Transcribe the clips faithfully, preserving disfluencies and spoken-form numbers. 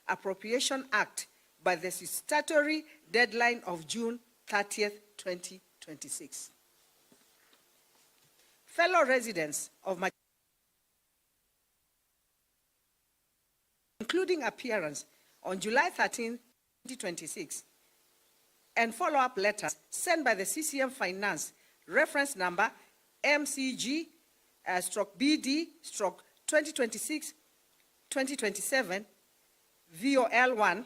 Appropriation Act by the statutory deadline of June thirtieth, twenty twenty-six. Fellow residents of Mach-, including appearance on July thirteenth, twenty twenty-six, and follow-up letters sent by the C C M Finance, reference number M C G, uh, stroke B D, stroke twenty twenty-six, twenty twenty-seven, V O L one,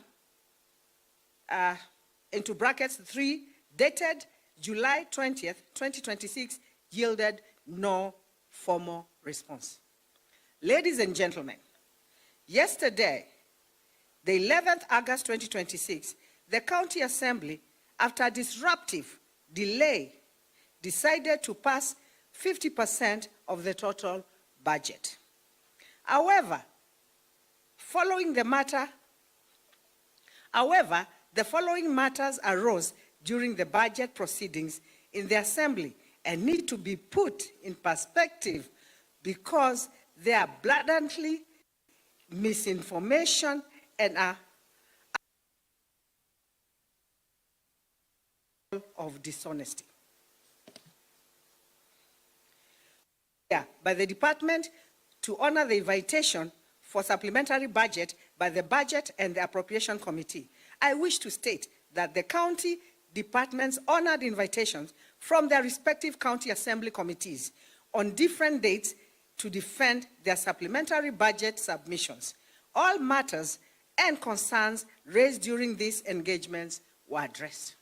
uh, into brackets, three, dated July twentieth, twenty twenty-six, yielded no formal response. Ladies and gentlemen, yesterday, the eleventh August twenty twenty-six, the County Assembly, after a disruptive delay, decided to pass fifty percent of the total budget. However, following the matter, however, the following matters arose during the budget proceedings in the Assembly and need to be put in perspective because they are blatantly misinformation and are of dishonesty. By the department to honor the invitation for supplementary budget by the Budget and the Appropriation Committee, I wish to state that the county departments honored invitations from their respective county assembly committees on different dates to defend their supplementary budget submissions. All matters and concerns raised during these engagements were addressed.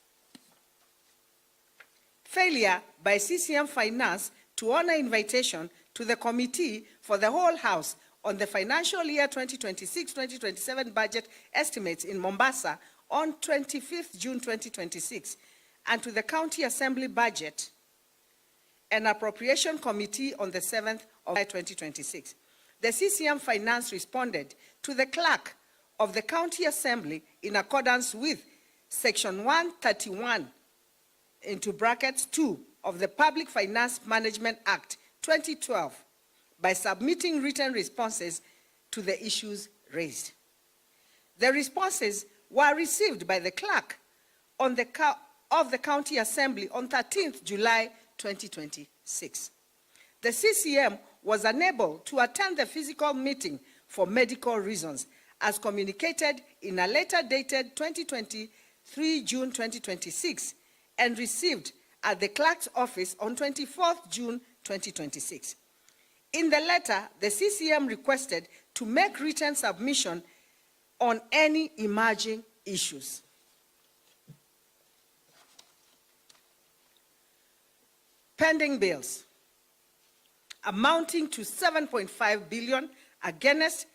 Failure by C C M Finance to honor invitation to the Committee for the Whole House on the financial year twenty twenty-six twenty twenty-seven budget estimates in Mombasa on twenty-fifth June twenty twenty-six and to the County Assembly Budget and Appropriation Committee on the seventh of July twenty twenty-six. The C C M Finance responded to the Clerk of the County Assembly in accordance with Section one thirty-one, into brackets, two of the Public Finance Management Act twenty twelve by submitting written responses to the issues raised. The responses were received by the Clerk on the co-, of the County Assembly on thirteenth July twenty twenty-six. The C C M was unable to attend the physical meeting for medical reasons, as communicated in a letter dated twenty twenty-three June twenty twenty-six and received at the Clerk's office on twenty-fourth June twenty twenty-six. In the letter, the C C M requested to make written submission on any emerging issues. Pending bills amounting to seven point five billion against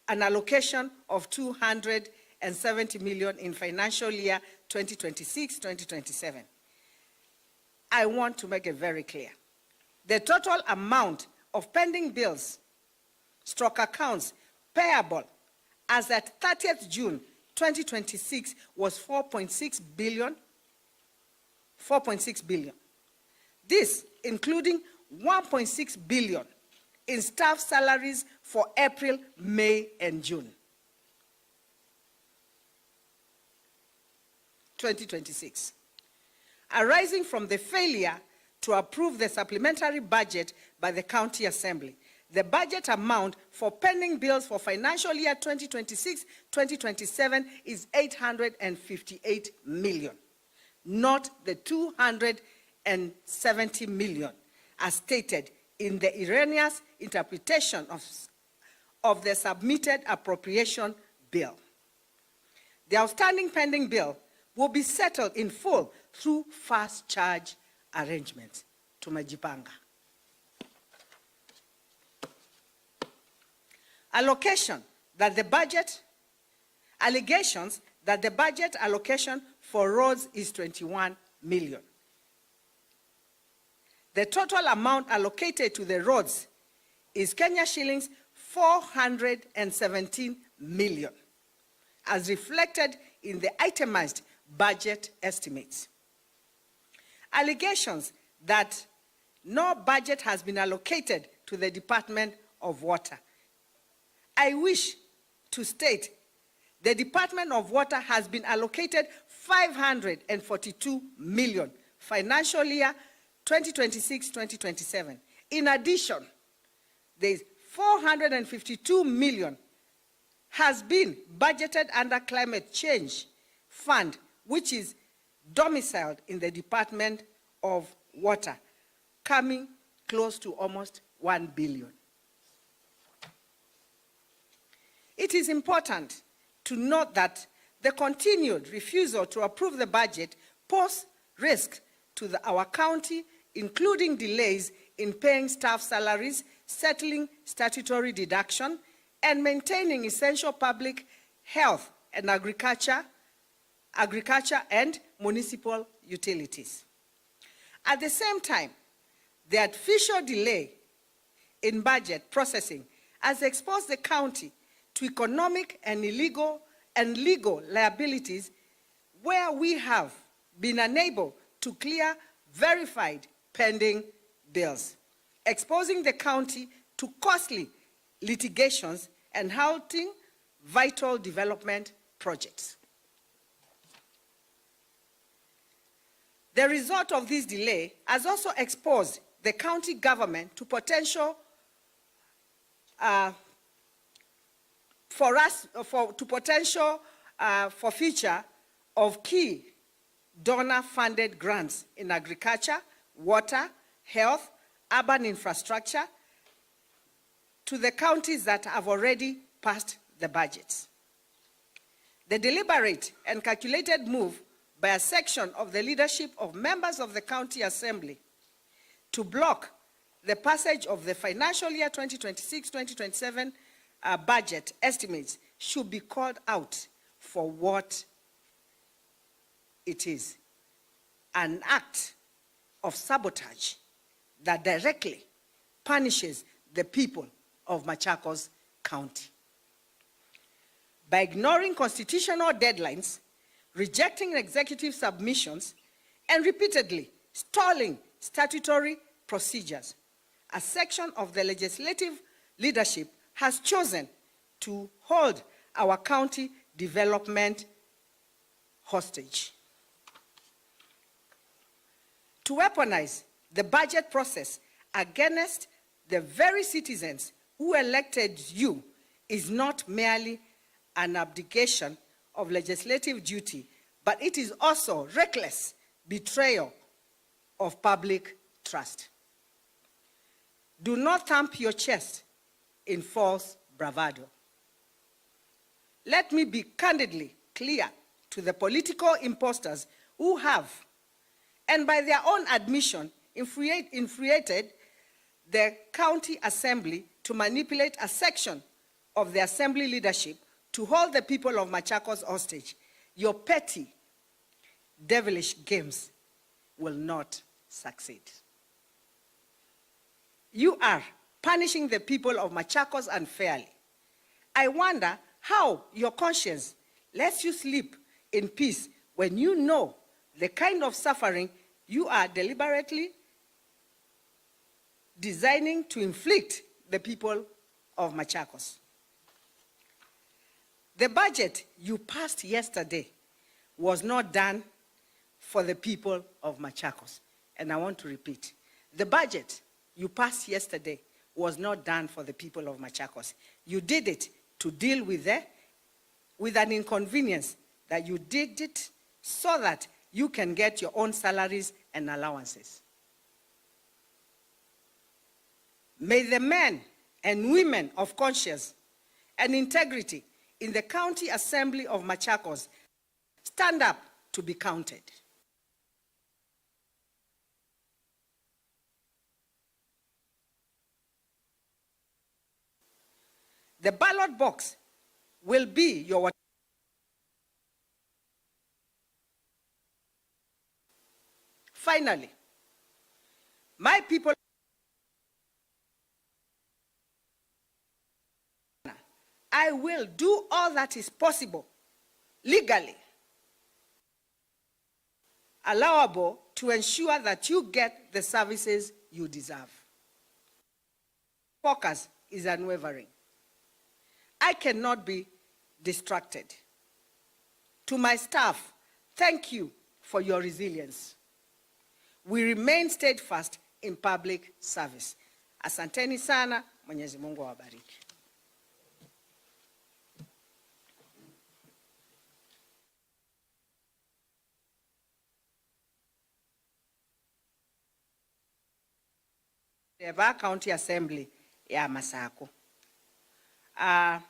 an allocation of two hundred and seventy million in financial year twenty twenty-six twenty twenty-seven. I want to make it very clear. The total amount of pending bills stroke accounts payable as at thirtieth June twenty twenty-six was four point six billion, four point six billion. This including one point six billion in staff salaries for April, May, and June twenty twenty-six, arising from the failure to approve the supplementary budget by the County Assembly. The budget amount for pending bills for financial year twenty twenty-six twenty twenty-seven is eight hundred and fifty-eight million, not the two hundred and seventy million as stated in the erroneous interpretation of, of the submitted appropriation bill. The outstanding pending bill will be settled in full through fast charge arrangements. Tumejipanga. Allocation that the budget, allegations that the budget allocation for roads is twenty-one million. The total amount allocated to the roads is Kenya shillings four hundred and seventeen million, as reflected in the itemized budget estimates. Allegations that no budget has been allocated to the Department of Water. I wish to state The Department of Water has been allocated five hundred and forty-two million financial year twenty twenty-six twenty twenty-seven. In addition, there is four hundred and fifty-two million has been budgeted under Climate Change Fund, which is domiciled in the Department of Water, coming close to almost one billion. It is important to note that the continued refusal to approve the budget pose risk to the, our county, including delays in paying staff salaries, settling statutory deduction, and maintaining essential public health and agriculture, agriculture and municipal utilities. At the same time, the artificial delay in budget processing has exposed the county to economic and illegal and legal liabilities where we have been unable to clear verified pending bills, exposing the county to costly litigations and halting vital development projects. The result of this delay has also exposed the county government to potential, uh, for us, for, to potential, uh, forfeiture of key donor-funded grants in agriculture, water, health, urban infrastructure, to the counties that have already passed the budgets. The deliberate and calculated move by a section of the leadership of members of the County Assembly to block the passage of the financial year twenty twenty-six twenty twenty-seven, uh, budget estimates should be called out for what it is, an act of sabotage that directly punishes the people of Machakos County. By ignoring constitutional deadlines, rejecting executive submissions, and repeatedly stalling statutory procedures, a section of the legislative leadership has chosen to hold our county development hostage. To weaponize the budget process against the very citizens who elected you is not merely an abdication of legislative duty, but it is also reckless betrayal of public trust. Do not thump your chest in false bravado. Let me be candidly clear to the political imposters who have, and by their own admission, infuriate-, infuriated the county assembly to manipulate a section of the assembly leadership to hold the people of Machakos hostage. Your petty, devilish games will not succeed. You are punishing the people of Machakos unfairly. I wonder how your conscience lets you sleep in peace when you know the kind of suffering you are deliberately designing to inflict the people of Machakos. The budget you passed yesterday was not done for the people of Machakos. And I want to repeat, the budget you passed yesterday was not done for the people of Machakos. You did it to deal with the, with an inconvenience that you did it so that you can get your own salaries and allowances. May the men and women of conscience and integrity in the County Assembly of Machakos stand up to be counted. The ballot box will be your wat-, finally, my people, I will do all that is possible, legally allowable, to ensure that you get the services you deserve. Focus is unwavering. I cannot be distracted. To my staff, thank you for your resilience. We remain steadfast in public service. Asanteni sana, Mwenyezi Mungu awabariki. Ndeva County Assembly ya Masakũ. Ah,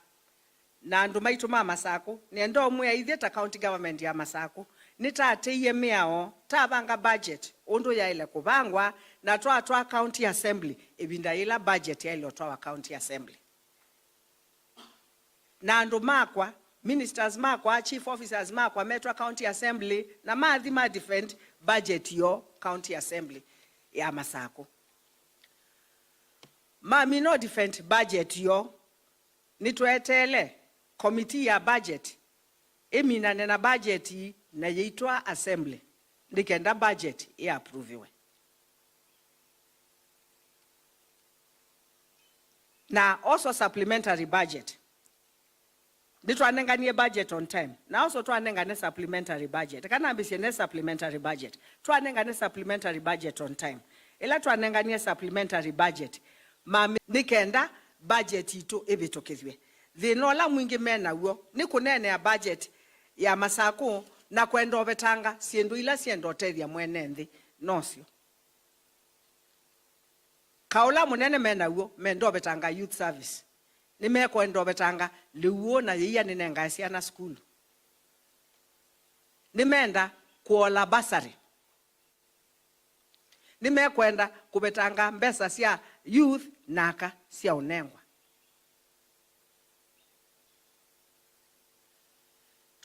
na andũ maitũ ma Masakũ, nĩenda ũmwĩa ithyĩ ta county government ya Masakũ, nĩtatĩie mĩao, tavanga budget ũndũ yaĩle kũvangwa, na twatwaa County Assembly ĩvinda yĩla budget yaĩle ũtwawa County Assembly. Na andũ makwa, ministers makwa, chief officers makwa metwa County Assembly, na mathi ma defend budget yo County Assembly ya Masakũ. Mamina ũ defend budget yo, nĩtweteele committee ya budget ĩminane na budget na yĩitwa Assembly, nĩ kenda budget ĩapproviwe. Na also supplementary budget. Nĩtwanenganie budget on time. Na also twanengane supplementary budget. Kana ambĩsye ne supplementary budget. Twanengane supplementary budget on time. Ĩla twanenganie supplementary budget, mami, nĩ kenda budget itũ ĩvĩtũkĩthw'e. Thĩna ũla mwingĩ me naw'o nĩ kũneenea budget ya Masakũ na kwenda ũvetanga syĩndũ ila syenda ũtethya mwene nthĩ. Nosyo. Kaũ ũla mũnene me naw'o, menda ũvetanga youth service. Nĩmekwenda ũvetanga lĩu ũũ na yĩia nĩnengae syana sukulu. Nĩmenda kũola bursary. Nĩmekwenda kũvetanga mbesa sya youth na aka sya ũnengwa.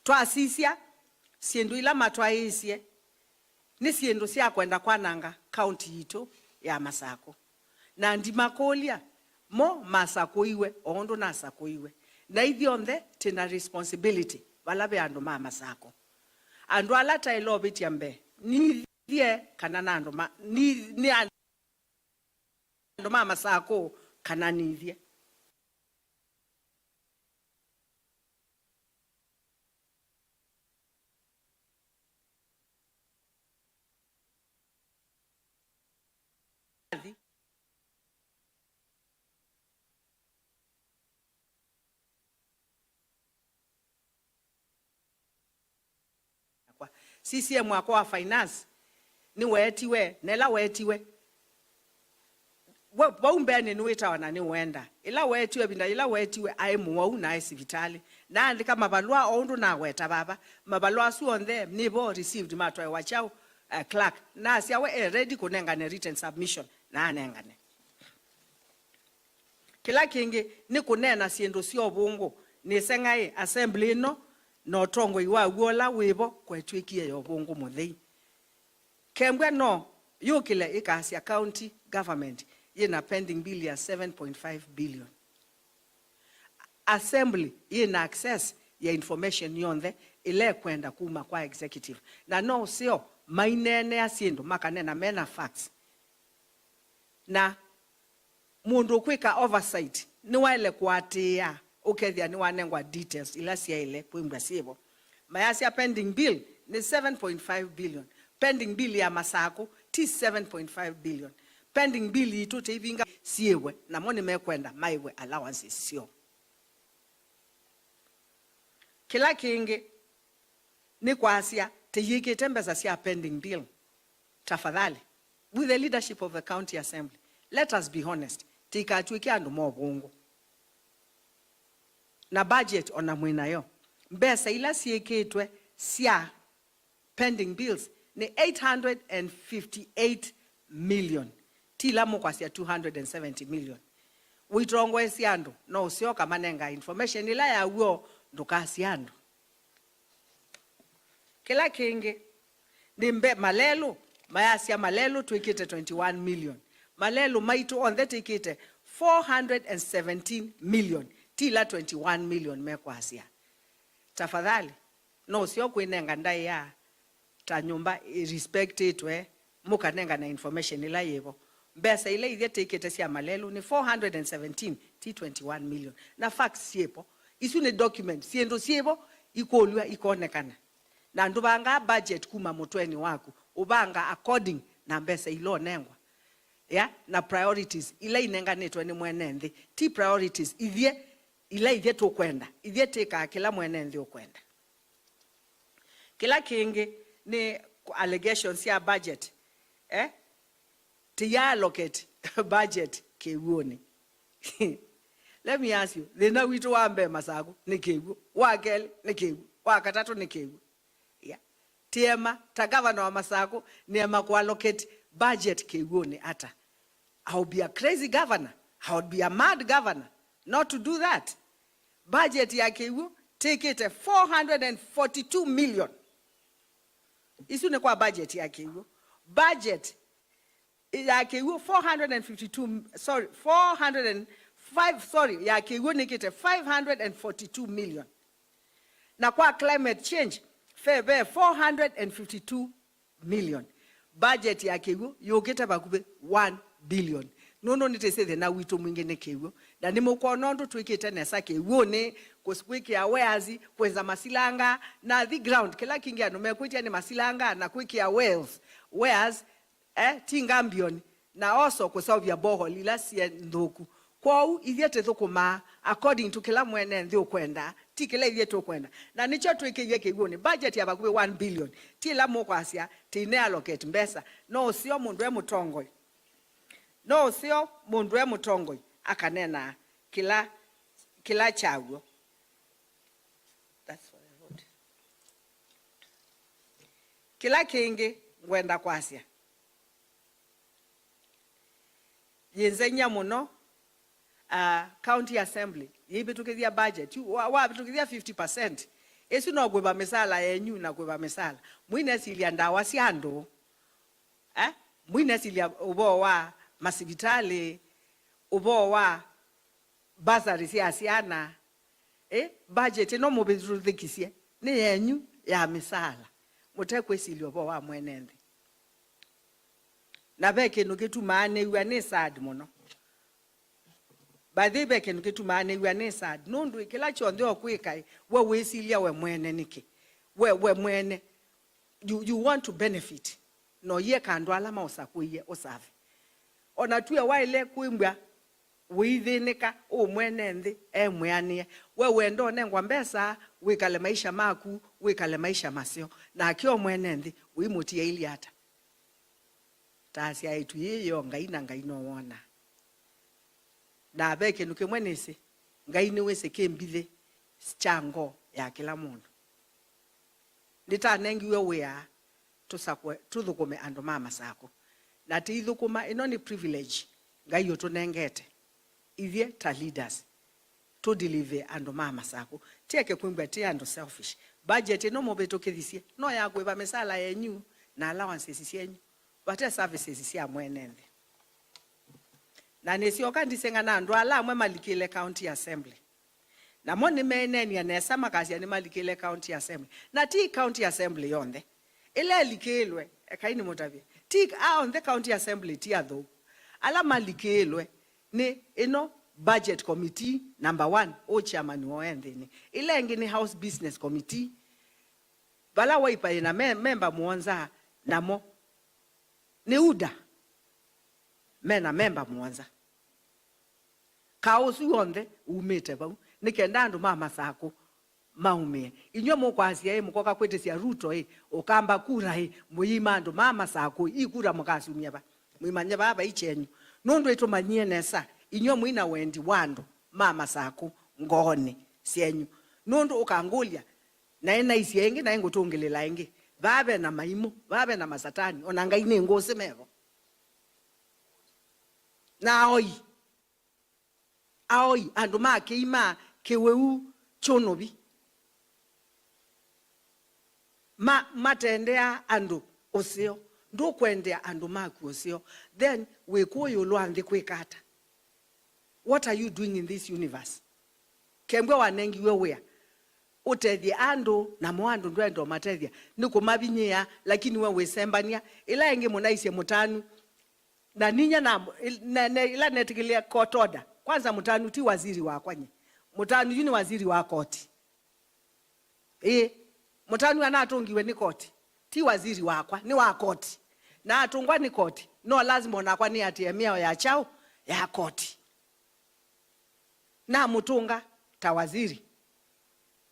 Twasisya syĩndũ ila matwaĩĩsye, nĩ syĩndũ sya kwenda kwananga kaunti yitũ ya Masakũ. Na ndimakũlya, mo masakũiwe o ũndũ nasakũiwe. Na ithyonthe twĩ na responsibility vala ve andũ ma Masakũ. Andũ ala taĩle ũvĩtya mbee, nithye kana na andũ ma, ni, nĩ andũ ma Masakũ kana nithye. Sisye mwako wa finance nĩweetiwe, na ĩla weetiwe, we, vau mbeenĩ nĩwĩtawa na nĩũenda. Ĩla weetiwe, ĩvinda yĩla weetiwe, aĩ mũwau na aĩ sivitalĩ. Naandĩka mavalũa o ũndũ naweta vava. Mavalũa asu onthe nĩ vo received, matwaĩwa kyaũ, eh, clerk. Nasya we e ready kũnengane written submission, na anengane. Kĩla kĩngĩ nĩ kũneena syĩndũ sya ũvũngũ. Nĩseng'aĩ assembly ĩno na ũtongoi waw'o ũla wĩ vo kwetw'ĩkie ya ũvũngũ mũthei. Kembwa no yũkĩle ĩkasya county government yĩ na pending bill ya seven point five billion. Assembly yĩ na access ya information yonthe ĩla ĩkwenda kuma kwa executive. Na no ũseo maineenea syĩndũ, makanena mena facts. Na mũndũ ũkwĩka oversight nĩwaĩle kũatĩĩa ũkethĩa nĩwanengwa details ila syaĩle kwĩw'a syĩvo. Mayasya pending bill nĩ seven point five billion. Pending bill ya Masakũ ti seven point five billion. Pending bill itũ tĩivinga syĩw'e, namo nĩmekwenda maĩw'e allowances syoo. Kĩla kĩngĩ nĩ kwasya tĩyĩkĩte mbesa sya pending bill. Tafadhali, with the leadership of the county assembly, let us be honest, tĩikatw'ĩke andũ ma ũvũngũ. Na budget ona mwĩ nayo, mbesa ila syĩkĩtwe sya pending bills nĩ eight hundred and fifty-eight million, ti ila mũkwasya two hundred and seventy million. Ũitongoesya andũ, no ũseo ũkamanenga information ĩla ya w'o, ndũkasya andũ. Kĩla kĩngĩ, nĩ mbe-, malelũ, mayasya malelũ twĩkĩte twenty-one million. Malelũ maitũ onthe twĩkĩte four hundred and seventeen million, ti ila twenty-one million mekwasya. Tafadhali, no ũseo kwĩnenga ndaĩa ta nyũmba ĩrespectĩtwe, mũkanengana information ĩla yĩvo. Mbesa ila ithyĩ tĩkĩte sya malelũ nĩ four hundred and seventeen, ti twenty-one million. Na facts syĩvo. Isu nĩ document, syĩndũ syĩvo, ikũlw'a ikonekana. Na ndũvangaa budget kuma mũtwenĩ waku, ũvanga according na mbesa ila ũnengwa, ya, na priorities ila inenganĩtwe nĩ mwene nthĩ, ti priorities ithyĩ, ila ithyĩ tũkwenda. Ithyĩ tĩkaa kĩla mwene nthĩ ũkwenda. Kĩla kĩngĩ nĩ allegations sya budget, eh? Tĩya allocate budget kĩw'ũnĩ. Let me ask you, thĩna witũ wa mbee Masaku nĩ kĩw'ũ, wa kelĩ nĩ kĩw'ũ, wa katatũ nĩ kĩw'ũ. Yeah. Tĩema, ta governor wa Masaku, nĩema kũ allocate budget kĩw'ũnĩ ata? I would be a crazy governor. I would be a mad governor not to do that. Budget ya kĩw'ũ tĩkĩte four hundred and forty-two million. Isu nĩ kwa budget ya kĩw'ũ. Budget ya kĩw'ũ four hundred and fifty-two, sorry, four hundred and five, sorry, ya kĩw'ũ nĩkĩte five hundred and forty-two million. Na kwa climate change, fe, ve four hundred and fifty-two million. Budget ya kĩw'ũ yũkĩte vakuvĩ one billion. Nũndũ nĩtĩsĩ thĩna witũ mwingĩ nĩ kĩw'ũ. Na nĩmũkwona ũndũ twĩkĩte nesa kĩw'ũnĩ, kũs-, kwĩkĩa weazi, kwenza masilanga, na the ground, kĩla kĩngĩ andũ mekwĩtya nĩ masilanga na kwĩkĩa wells, weazi, eh, ti ngambioni, na also kũseũvya borehole ila syĩ nthũku. Kwoou, ithyĩ tĩthũkũmaa according to kĩla mwene nthĩ ũkwenda, ti kĩla ithyĩ tũkwenda. Na nĩkyo twĩkĩie kĩw'ũnĩ. Budget ya vakuvĩ one billion, ti ĩla mũkwasya tĩine allocate mbesa. No ũseo mũndũ e mũtongoi. No ũseo mũndũ e mũtongoi akanena kĩla, kĩla kyaw'o. That's what I wrote. Kĩla kĩngĩ ngwenda kwasya, yĩnzeng'ya mũno, uh, county assembly yĩivĩtũkĩthya budget. Yu wa-, wavĩtũkĩthya fifty percent, ĩsu no kwĩva mĩsala yenyu na kwĩva mĩsala. Mũinesilya ndawa sya andũ, eh? Mũinesilya ũvoo wa masivitalĩ, ũvoo wa bursary sya syana, eh? Budget ĩno mũvĩtũkĩsye nĩ yenyu ya mĩsala, mũtekwĩsilya ũvoo wa mwene nthĩ. Na ve kĩndũ kĩtumaa nĩw'a nĩ sad mũno. By the way, ve kĩndũ kĩtumaa nĩw'a nĩ sad. Nũndũ kĩla kyonthe ũkwĩka, we wĩsilya we mwene nĩkĩ? We, we mwene, you, you want to benefit. No yĩeka andũ ala maũsakũie ũsave. Ona tue waĩle kwĩmbwa ũithĩnĩka, ũ mwene nthĩ e mwĩanĩe. We wenda ũnengwa mbesa, wĩkale maisha maku, wĩkale maisha maseo. Nake o mwene nthĩ, ũimũtiailye ata? Ta asya ĩtu yĩĩ yo Ngai, na Ngai no wona. Na ve kĩndũ kĩmwe nĩsĩ, Ngai nĩwĩsĩ kĩmbithĩ kya ngoo ya kĩla mũndũ. Nĩtanengiwe wĩa tũsakwe, tũthũkũme andũ ma Masakũ. Na tĩithũkũma, ĩno nĩ privilege Ngai ũtũnengete ithyĩ ta leaders, tũdeliver andũ ma Masakũ. Tieke kwĩmbwa tĩ andũ selfish. Budget ĩno mũvĩtũkĩthisye no ya kũĩva mĩsala yenyu na allowances syenyu. Vate services sya mwene nthĩ. Na nĩsyoka ndiseng'a na andũ ala amwe malikĩle county assembly. Namo nĩmeeneenia nesa makasya nĩmalikĩle county assembly. Na ti county assembly yonthe. Ĩla ĩlikĩlwe, ekai nĩmũtavye. Ti a onthe county assembly ti athũku. Ala malikĩlwe nĩ ĩno budget committee number one, ũ chairman woo e nthĩnĩ. Ĩla ĩngĩ nĩ house business committee. Vala Wiper yĩna me-, memba mũonza, namo nĩ UDA mena memba mũonza. Kaũ ũsu w'onthe umĩte vau nĩ kenda andũ ma Masakũ maumĩe. Inyw'ĩ mũkwasya ĩ, mũkoka kwĩtĩsya Ruto ĩ, ũkamba kura ĩ, mũyĩima andũ ma Masakũ, ii kura mũkasumya va? Mwĩmanye vaa vai kyenyu. Nũndũ ĩtũmanyie nesa, inyw'ĩ mwĩ na wendi wa andũ ma Masakũ ngoonĩ syenyu. Nũndũ ũkangũlya, naĩ naisye ĩngĩ, naĩ ngũtũngĩlĩla ĩngĩ. Vaa ve na maimũ, vaa ve na masatani, o na Ngai nĩ ngũsĩ mevo. Na aoi, aoi, andũ ma kĩima, kĩwĩu, kyũnũvi. Ma-, matendeaa andũ ũseo. Ndũkwendea andũ maku ũseo. Then, wĩ kũũ ĩũlũ wa nthĩ kwĩka ata? What are you doing in this universe? Kembwa wanengiwe wĩa ũtethye andũ, namo andũ ndwenda ũmatethya, nĩ kũmavinyĩĩa, lakini we wĩsembany'a. Ĩla ĩngĩ mũnaisye mũtanu, na ninya na, na, na ĩla netĩkĩlĩe court order. Kwanza mũtanu ti waziri wakwa nye. Mũtanu yu nĩ waziri wa koti. Ĩĩ, Mũtanu anatũngiwe nĩ koti, ti waziri wakwa, nĩ wa koti. Na atũngwa nĩ koti, no lazima onakwa nĩatĩĩe mĩao ya kyaũ? Ya koti. Namũtũnga ta waziri.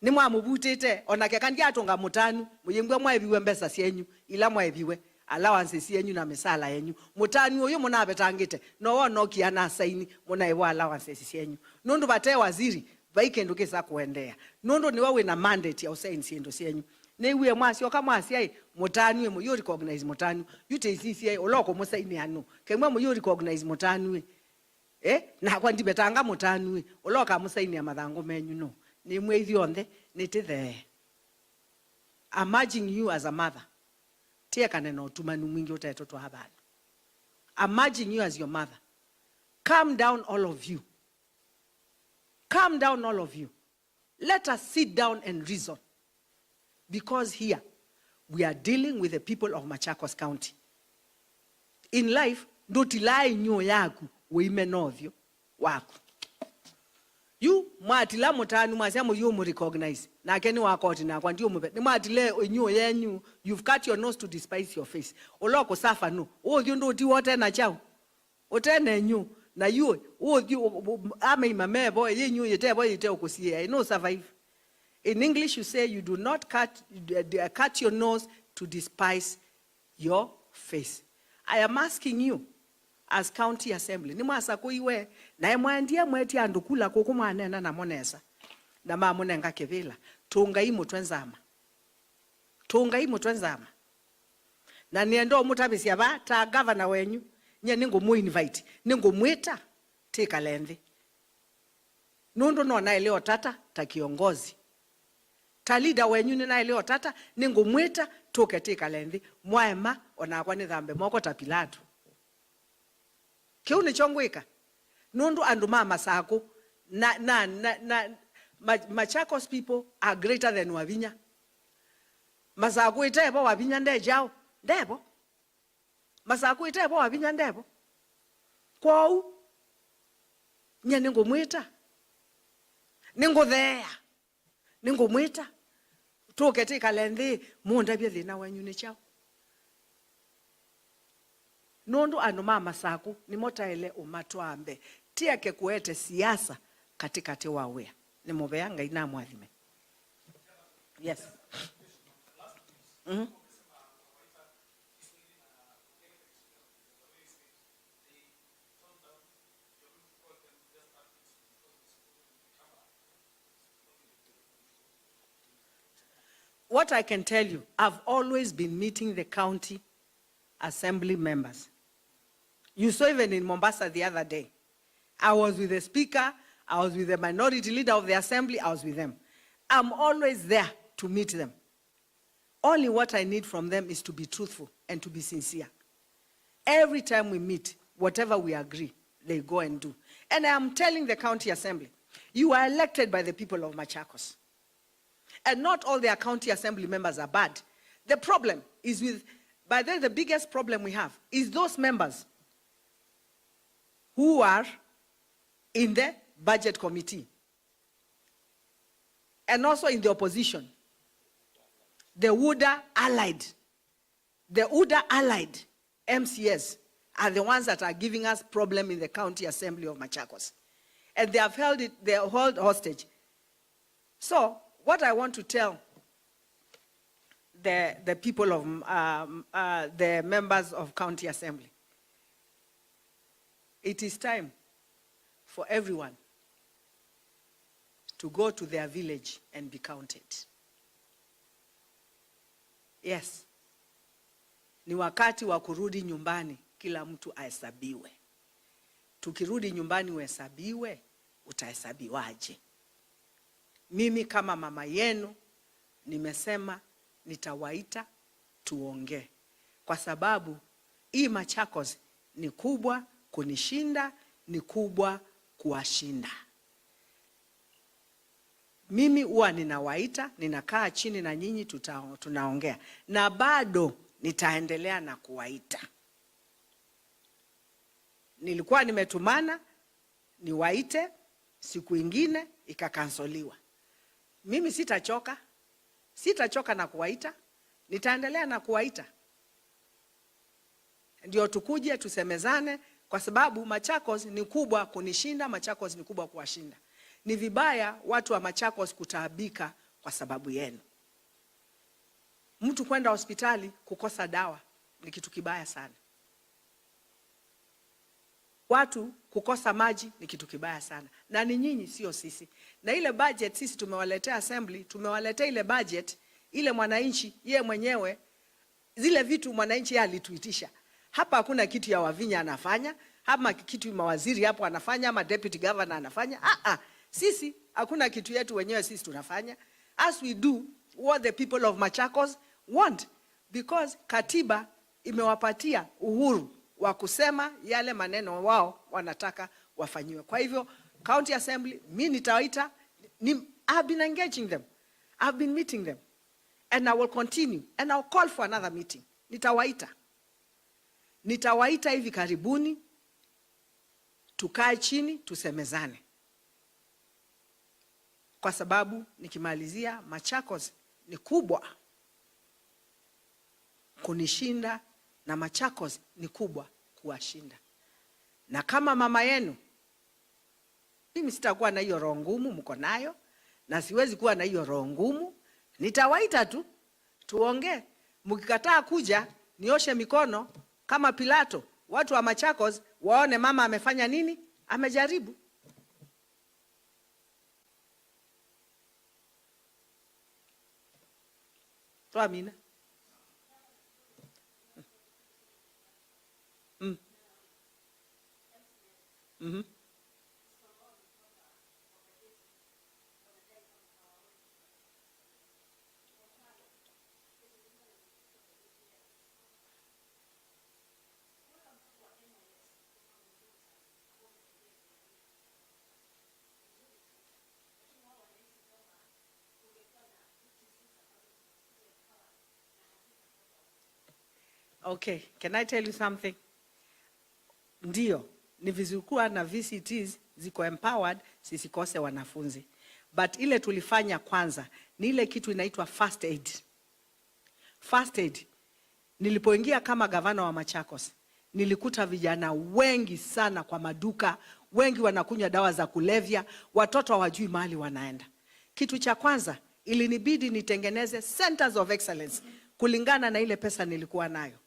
Nĩmwamũvutĩte, o na keka ndyatũnga Mũtanu, mũyĩmbw'a mwaĩviwe mbesa syenyu, ila mwaĩviwe, allowances syenyu na mĩsala yenyu. Mũtanu ũyũ mũnavetangĩte, no wonokie anasaini, mũnaĩvwa allowances syenyu. Nũndũ vate waziri, vai kĩndũ kĩsa kũendeea. Nũndũ nĩwe wĩ na mandate ya ũsaini syĩndũ syenyu. Nĩw'ie mwasyoka mwasya, "Ĩ, Mũtanu ĩ, mũyũ recognize Mũtanu." Yu tĩsisye, ũla ũkũmũsainĩa nũ? Kemwe mũyũ recognize Mũtanu ĩ. Eh, nakwa ndivetanga Mũtanu ĩ, ũla ũkamũsainĩa mathangũ menyu nũ? Nĩmwĩa ithyonthe, nĩtĩthee. I'm urging you as a mother. Tiekane na ũtumanu mwingĩ ũtetũtwaa vana. I'm urging you as your mother. Calm down, all of you. Calm down, all of you. Let us sit down and reason. Because here, we are dealing with the people of Machakos County. In life, ndũtilaa ĩnyũũ yaku ũimena ũthyũ waku. Yu mwatila Mũtanu, mwasya mũyũmũ recognize, nake nĩ wa koti, nakwa ndiũmũve. Nĩmwatile ĩnyũũ yenyu, you've cut your nose to despise your face. Ũla ũkũsafa nũ? Ũthyũ ndũtiwa ũte na kyaũ? Ũte na ĩnyũũ. Na yu, ũthyũ, ũ-, ũ-, ameima mevo, ĩyĩ ĩnyũũ yĩtevo yĩte ũkũsiĩa, ĩ, no survive. In English, you say you do not cut, uh, cut your nose to despise your face. I am asking you, as county assembly, nĩmwasakũiwe, naĩ mwaendie mwetie andũ kula kũkũ, mwaneena namo nesa, na mamũnenga kĩvĩla? Tũngai mũtwe nzama. Tũngai mũtwe nzama. Na nĩenda ũmũtavĩsya vaa ta gavana wenyu, nyie nĩngũmũ invite, nĩngũmwĩta twĩkale nthĩ. Nũndũ no naĩle ũtata ta kĩongozi. Ta leader wenyu nĩnaĩle ũtata, nĩngũmwĩta tũke twĩkale nthĩ. Mwaema, o nakwa nĩthambe moko ta Pilato. Kĩu nĩkyo ngwĩka. Nũndũ andũ ma Masakũ na, na, na, na, Ma-, Machakos people are greater than Wavinya. Masakũ ĩtevo, Wavinya nde kyaũ? Ndevo. Masakũ ĩtevo, Wavinya ndevo. Kwoou, nyie nĩngũmwĩta. Nĩngũtheea. Nĩngũmwĩta, tũke twĩkale nthĩ, mũndavye thĩna wenyu nĩ kyaũ. Nũndũ andũ ma Masakũ nĩmo taĩle ũmatwaa mbee. Tieke kũete siasa katĩkatĩ wa wĩa. Nĩ mũvea, Ngai namũathime. Yes. Mhm. What I can tell you, I've always been meeting the county assembly members. You saw even in Mombasa the other day. I was with the speaker, I was with the minority leader of the assembly, I was with them. I'm always there to meet them. Only what I need from them is to be truthful and to be sincere. Every time we meet, whatever we agree, they go and do. And I am telling the county assembly, you are elected by the people of Machakos. And not all their county assembly members are bad. The problem is with, by then the biggest problem we have is those members who are in the budget committee and also in the opposition, the UDA allied, the UDA allied M C As are the ones that are giving us problem in the County Assembly of Machakos. And they have held it, they are held hostage. So, what I want to tell the, the people of, um, uh, the members of County Assembly, it is time for everyone to go to their village and be counted. Yes. Ni wakati wa kurudi nyumbani, kila mtu ahesabiwe. Tukirudi nyumbani uhesabiwe, utahesabiwaje? Mimi kama mama yenu nimesema nitawaita tuongee, kwa sababu hii Machakos ni kubwa kunishinda, ni kubwa kuwashinda. Mimi huwa ninawaita, ninakaa chini na nyinyi tuta-, tunaongea. Na bado nitaendelea na kuwaita. Nilikuwa nimetumana niwaite, siku ingine ikakansoliwa. Mimi sitachoka. Sitachoka na kuwaita, nitaendelea na kuwaita. Ndio tukuje tusemezane, kwa sababu Machakos ni kubwa kunishinda, Machakos ni kubwa kuwashinda. Ni vibaya watu wa Machakos kutaabika kwa sababu yenu. Mtu kwenda hospitali kukosa dawa ni kitu kibaya sana. Watu kukosa maji ni kitu kibaya sana. Na ni nyinyi, sio sisi. Na ile budget sisi tumewaletea assembly, tumewaletea ile budget, ile mwananchi ye mwenyewe, zile vitu mwananchi ye alituitisha. Hapa hakuna kitu ya Wavinya anafanya, ama kitu mawaziri hapo anafanya, ama deputy governor anafanya. Ah, ah. Sisi, hakuna kitu yetu wenyewe sisi tunafanya. As we do what the people of Machakos want, because katiba imewapatia uhuru wa kusema yale maneno wao wanataka wafanyiwe. Kwa hivyo, County Assembly, mi nitawaita, ni, I've been engaging them. I've been meeting them. And I will continue. And I'll call for another meeting. Nitawaita. Nitawaita hivi karibuni, tukae chini, tusemezane. Kwa sababu nikimalizia, Machakos ni kubwa kunishinda na Machakos ni kubwa kuwashinda. Na kama mama yenu, mimi sitakuwa na hiyo roho ngumu mko nayo, na siwezi kuwa na hiyo roho ngumu. Nitawaita tu, tuongee. Mkikataa kuja, nioshe mikono kama Pilato. Watu wa Machakos waone mama amefanya nini? Amejaribu. Twamina. Mm. Mhm. Okay, can I tell you something? Ndio, ni vizuri kuwa na V C Ts ziko empowered, zisikose wanafunzi. But ile tulifanya kwanza ni ile kitu inaitwa first aid. First aid. Nilipoingia kama gavana wa Machakos, nilikuta vijana wengi sana kwa maduka, wengi wanakunywa dawa za kulevya, watoto hawajui mahali wanaenda. Kitu cha kwanza, ilinibidi nitengeneze centers of excellence kulingana na ile pesa nilikuwa nayo.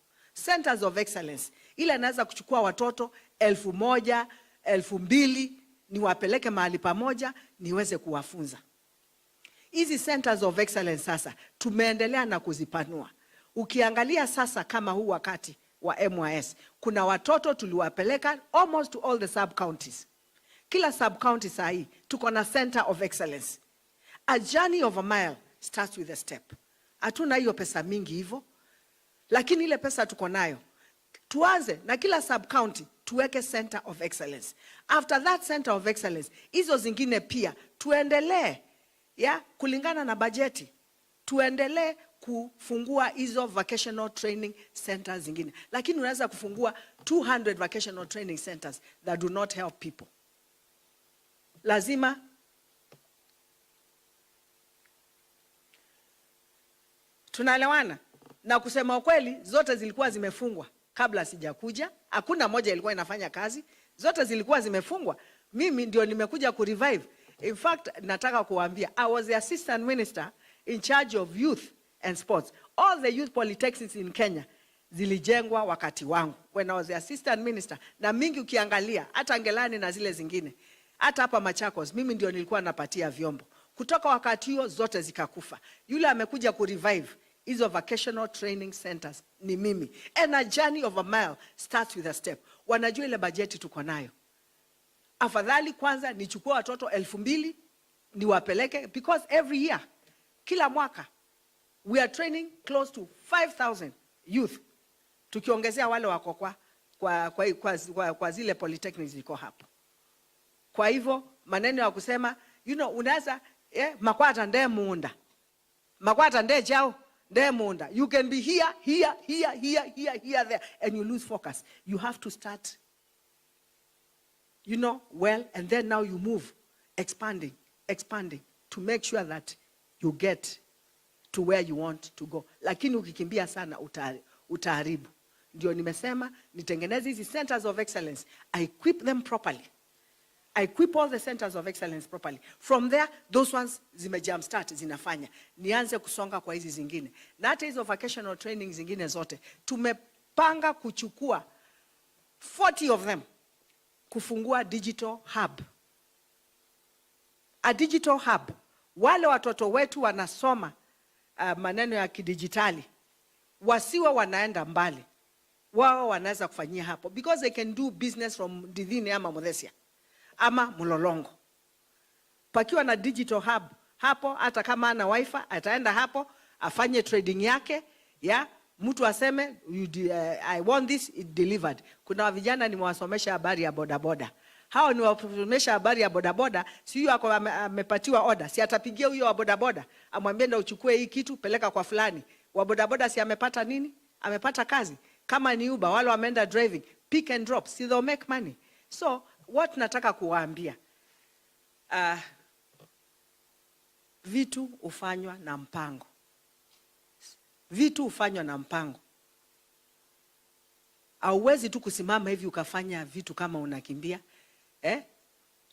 Centers of excellence, ile naweza kuchukua watoto elfu moja, elfu mbili, niwapeleke mahali pamoja, niweze kuwafunza. Hizi centers of excellence sasa tumeendelea na kuzipanua. Ukiangalia sasa kama huu wakati wa M Y S, kuna watoto tuliwapeleka almost to all the sub counties. Kila sub county saa hii tuko na center of excellence. A journey of a mile starts with a step. Hatuna hiyo pesa mingi hivyo, lakini ile pesa tuko nayo, tuanze na kila sub county tuweke center of excellence. After that center of excellence, hizo zingine pia tuendelee, ya, kulingana na bajeti, tuendelee kufungua hizo vocational training centers zingine. Lakini unaweza kufungua two hundred vocational training centers that do not help people. Lazima Tunaelewana? Na kusema ukweli, zote zilikuwa zimefungwa kabla sijakuja. Hakuna moja ilikuwa inafanya kazi, zote zilikuwa zimefungwa. Mimi ndio nimekuja kurevive. In fact, nataka kuwaambia, I was the assistant minister in charge of youth and sports. All the youth polytechnics in Kenya zilijengwa wakati wangu, when I was the assistant minister, na mingi ukiangalia, hata Ngelani na zile zingine, hata hapa Machakos, mimi ndio nilikuwa napatia vyombo. Kutoka wakati huo, zote zikakufa. Yule amekuja kurevive hizo vocational training centers ni mimi. And a journey of a mile starts with a step. Wanajua ile bajeti tuko nayo. Afadhali kwanza nichukue watoto elfu mbili niwapeleke, because every year, kila mwaka, we are training close to five thousand youth, tukiongezea wale wako kwa, kwa, kwa, kwa, kwa, kwa zile polytechnics ziko hapo. Kwa hivyo, maneno ya kusema, you know, unaweza, eh, Makwata nde mũũnda. Makwata nde kyaũ, nde mũũnda. You can be here, here, here, there, and you lose focus. You have to start, you know, well, and then now you move, expanding, expanding, to make sure that you get to where you want to go. Lakini ukikimbia sana uta-, utaharibu. Ndio nimesema nitengeneze hizi centers of excellence, I equip them properly. I equip all the centers of excellence properly. From there, those ones zime jumpstart, zinafanya. Nianze kusonga kwa hizi zingine. Na hata hizo vocational training zingine zote, tumepanga kuchukua forty of them, kufungua digital hub. A digital hub. Wale watoto wetu wanasoma, uh, maneno ya kidijitali, wasiwe wanaenda mbali. Wao wanaweza kufanyia hapo, because they can do business from Ndithini ama Muthesia ama Mlolongo. Pakiwa na digital hub hapo, hata kama ana wifi, ataenda hapo, afanye trading yake, ya mtu aseme, "You de-, uh, I want this, it delivered." Kuna vijana nimewasomesha habari ya bodaboda. Hao niwasomesha habari ya bodaboda, si huyo ako ame-, amepatiwa order, si atapigia huyo wa bodaboda, amwambie, "Enda uchukue hii kitu, peleka kwa fulani." Wa bodaboda si amepata nini? Amepata kazi. Kama ni Uber, wale wameenda driving, pick and drop, si they'll make money. So, what nataka kuwaambia, uh, vitu hufanywa na mpango. Vitu hufanywa na mpango. Hauwezi tu kusimama hivi ukafanya vitu kama unakimbia. Eh?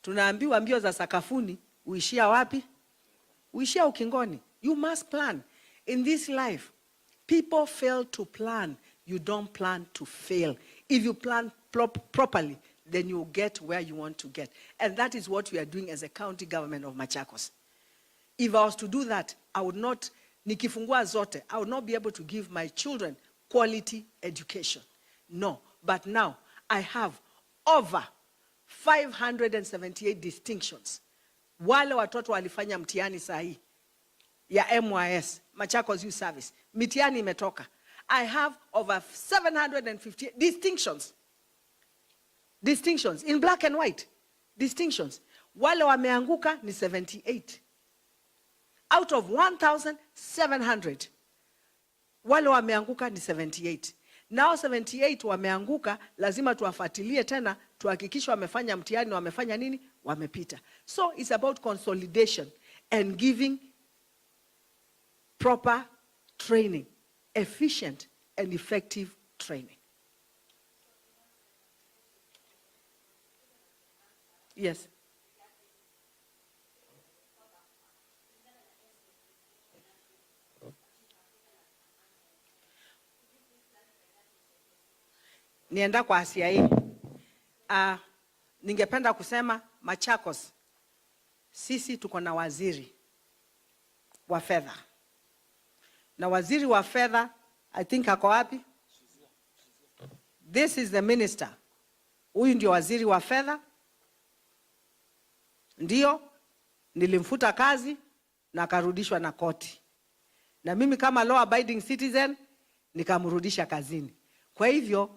Tunaambiwa mbio za sakafuni, uishia wapi? Uishia ukingoni. You must plan. In this life, people fail to plan. You don't plan to fail. If you plan prop-, properly, then you get where you want to get. And that is what we are doing as a county government of Machakos. If I was to do that, I would not, nikifungua zote, I would not be able to give my children quality education. No, but now I have over five hundred and seventy-eight distinctions. Wale watoto walifanya mtihani saa hii ya M Y S, Machakos Youth Service, mitihani imetoka. I have over seven hundred and fifty distinctions. Distinctions in black and white. Distinctions. Wale wameanguka ni seventy-eight. Out of one thousand seven hundred, wale wameanguka ni seventy-eight. Nao seventy-eight wameanguka, lazima tuwafuatilie tena, tuhakikishe wamefanya mtihani, wamefanya nini? Wamepita. So it's about consolidation and giving proper training, efficient and effective training. Yes. Nienda kwasya ĩ, ah, ningependa kusema Machakos, sisi tuko na waziri wa fedha. Na waziri wa fedha, I think ako wapi? This is the minister. Huyu ndio waziri wa fedha. Ndio, nilimfuta kazi na akarudishwa na koti. Na mimi kama law abiding citizen, nikamrudisha kazini. Kwa hivyo,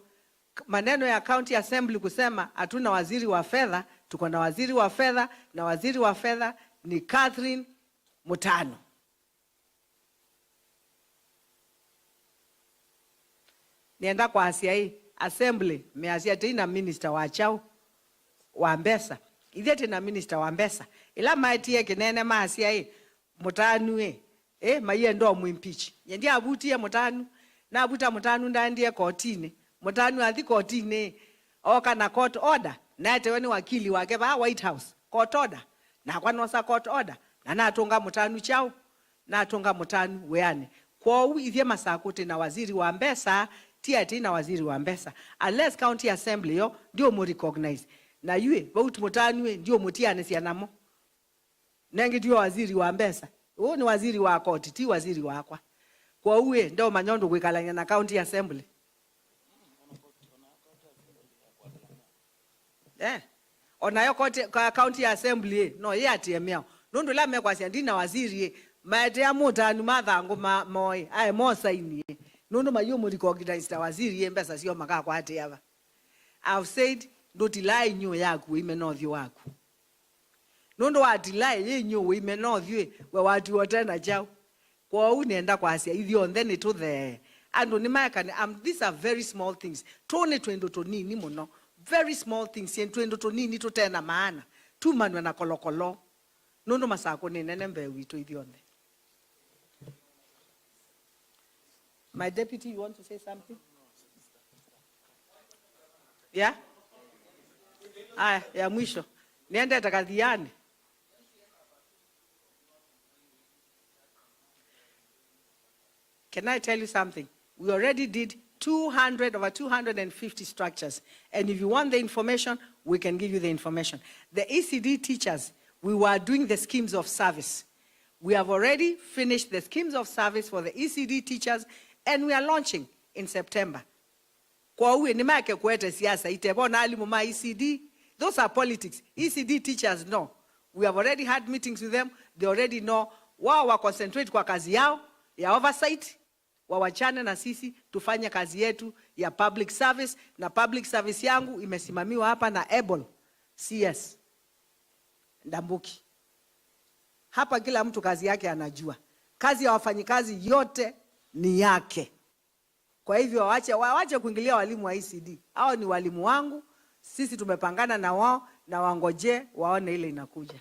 k-, maneno ya County Assembly kusema hatuna waziri wa fedha, tuko na waziri wa fedha, na waziri wa fedha ni Catherine Mutanu. Nĩenda kwasya ĩ, Assembly, measya tĩi na minister wa kyaũ? Wa mbesa. Ithyĩ tĩ na minister wa mbesa. Ĩla maetie kĩnene masya ĩ, Mũtanu ĩ, ĩ, maienda ũmũimpeach. Nyie ndyavutie Mũtanu. Navuta Mũtanu ndaendie kotinĩ. Mũtanu athi kotinĩ ĩ, ooka na court order, naetewe nĩ wakili wake vaa White House. Court order. Nakwa noosa court order, na natũnga Mũtanu kyaũ? Natũnga Mũtanu wĩanĩ. Kwoou ithyĩ Masakũ twĩ na waziri wa mbesa, ti atĩ na waziri wa mbesa. Unless County Assembly yo ndiũmũrecognize. Na yu ĩ, vau Mũtanu ĩ, ndiũmũtianĩsya namo. Nengĩ tiwe waziri wa mbesa. Ũũ nĩ waziri wa koti, ti waziri wakwa. Kwoou ĩ, ndeũmanya ũndũ kwĩkalany'a na County Assembly. Eh. O nayo koti, ka-, County Assembly ĩ, no yĩatĩe mĩao. Nũndũ ĩla mekwasya ndi na waziri ĩ, maetea Mũtanu mathangũ ma-, moĩ, ae mosaini ĩ. Nũndũ mayũmũrecognize ta waziri ĩ, mbesa syoo makakwatĩa va? I've said, ndũtilaa inyũũ yaku ũimena ũthyũ waku. Nũndũ watilae yĩ inyũũ ũimena ũthyũ ĩ, we watiwa ũte na kyaũ? Kwoou nĩenda kwasya, ithyonthe nĩtũthee. Andũ nĩmaekane, um, these are very small things. Tũũ nĩ twĩndũ tũnini mũno. Very small things, ĩ, twĩndũ tũnini tũte na maana. Tumanw'e na kolokolo. Nũndũ Masakũ nĩ nene mbee witũ ithyonthe. My deputy, you want to say something? Yeah? Aya, ya mwisho. Niendete kathiani. Can I tell you something? We already did two hundred, over two hundred fifty structures. And if you want the information, we can give you the information. The E C D teachers, we were doing the schemes of service. We have already finished the schemes of service for the E C D teachers, and we are launching in September. Kwoou nĩmaeke kũete siasa itevona alimũ ma E C D. Those are politics. E C D teachers, no. We have already had meetings with them. They already know. Wao wa concentrate kwa kazi yao ya oversight, wawachane na sisi, tufanye kazi yetu ya public service, na public service yangu imesimamiwa hapa na able C S Ndambuki. Hapa kila mtu kazi yake anajua. Kazi ya wafanyikazi yote ni yake. Kwa hivyo wawache, wawache kuingilia walimu wa E C D. Hao ni walimu wangu, sisi tumepangana na wao, na wangojee waone ile inakuja.